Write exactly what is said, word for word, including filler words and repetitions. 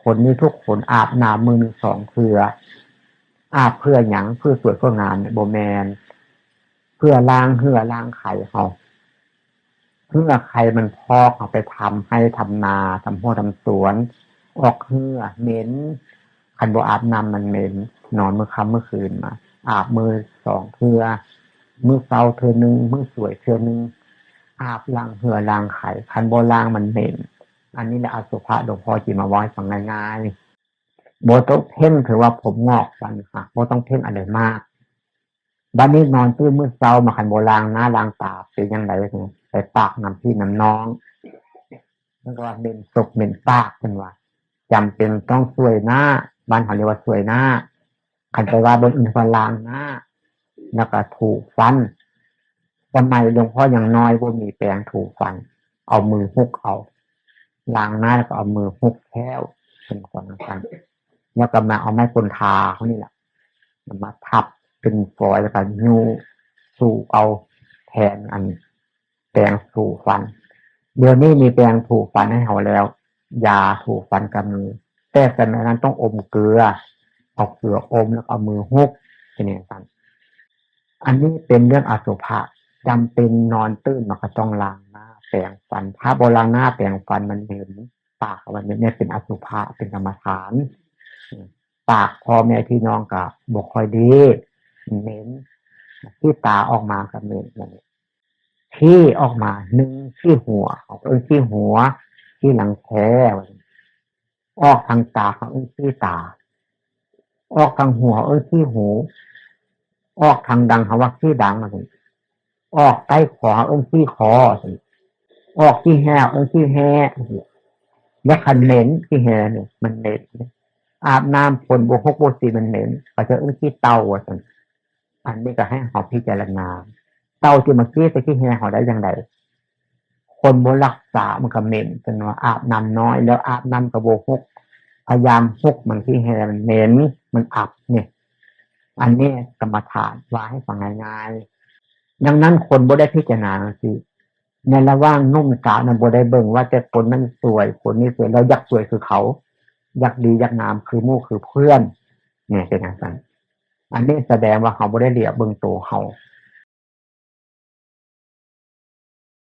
คนนี้ทุกคนอาบน้ำมื้อหนึ่งสองเทื่อ อาบเพื่อหยัง เพื่อสวยเพื่องามเนี่ย บ่แม่น เพื่อล้างเหื่อล้างไขเฮา เหื่อไขมันพอก เอาไปทำไฮ่ทำนา ทำฮั้วทำสวน ออกเหื่อเหม็น คันบ่อาบน้ำมันเหม็น นอนมื้อค่ำมื้อคืนมา อาบมื้อสองเทื่อ มื้อเช้าเทื่อหนึ่ง มื้อสวยเทื่อหนึ่ง อาบล้างเหื่อล้างไข คันบ่ล้างมันเหม็น อันนี้แหละอสุภะ หลวงพ่อจิมาเว้าให้ฟังง่ายๆ บ่ต้องเพ่งถือว่าผมงอกฟันหัก บ่ต้องเพ่งอะไรมาก บัดนี้นอนตื่นมื้อเช้ามา คันบ่ล้างหน้าล้างตาเป็นจั่งใด ไปปากน้ำพี่น้ำน้อง มันก็ว่าเหม็นสกเหม็นปาก เพิ่นว่า จำเป็นต้องสวยหน้า บ้านเขาเรียกว่าสวยหน้า คันไปว่าบนอื่นว่าล้างหน้า แล้วก็ถูฟัน สมัยหลวงพ่อยังน้อยบ่มีแปรงถูฟัน เอามือฮุกเอา ล้างหน้าแล้วก็เอามือฮุกแข้ว เป็นของกัน แล้วก็มาเอาไม้กลทาเขานี่แหละ มาทับเป็นฝอยแล้วก็ยูสูบเอาแทนอันแปรงถูฟัน เดี๋ยวนี้มีแปรงถูฟันให้เขาแล้ว ยาถูฟันก็มี แต่สมัยนั้นต้องอมเกลือ เอาเกลืออมแล้วก็เอามือฮุก ทีนี้กัน อันนี้เป็นเรื่องอสุภะ จำเป็นนอนตื่นมาก็ต้องล้างหน้าแปรงฟัน ถ้าบ่ล้างหน้าแปรงฟันมันเหม็น ปากมันเหม็น เนี่ยเป็นอสุภะ เป็นกรรมฐาน ปากพ่อแม่พี่น้องก็บ่ค่อยดี เหม็น ขี้ตาออกมาก็เหม็น นั่นแหละ ขี้ออกมา หนึ่ง ขี้หัว เขาเอิ้นขี้หัว ขี้รังแค ออกทางตา เขาเอิ้นขี้ตา ออกทางหู เขาเอิ้นขี้หู ออกทางดัง เขาว่าขี้ดัง ออกใต้คอ เขาเอิ้นขี้คอ ออกขี้แฮ เขาเอิ้นขี้แฮ แล้วคันเหม็น ขี้แฮเนี่ยมันเหม็น อาบน้ำฝนบ่ฮกบ่สีมันเหม็น เขาจะเอิ้นขี้เต่า ว่าซั่น อันนี้ก็ให้เขาพิจารณา เต่าที่มาขี้ใส่ขี้แฮเขาได้จั่งใด คนบ่รักษามันก็เหม็น เพิ่นว่าอาบน้ำน้อย แล้วอาบน้ำก็บ่ฮก พยายามฮกมัน ขี้แฮมันเหม็น มันอับเนี่ย อันนี้กรรมฐานว่าให้ฟังง่ายๆ ดังนั้นคนบ่ได้พิจารณาจั่งซี้ ในระหว่างหนุ่มสาวนั้นบ่ได้เบิ่งว่าแต่คนนั้นสวย คนนี้สวย เราอยากสวยคือเขา อยากดีอยากงามคือหมู่คือเพื่อน เนี่ยเป็นจั่งซั่น อันนี้แสดงว่าเขาบ่ได้เหลียวเบิ่งตัวเขา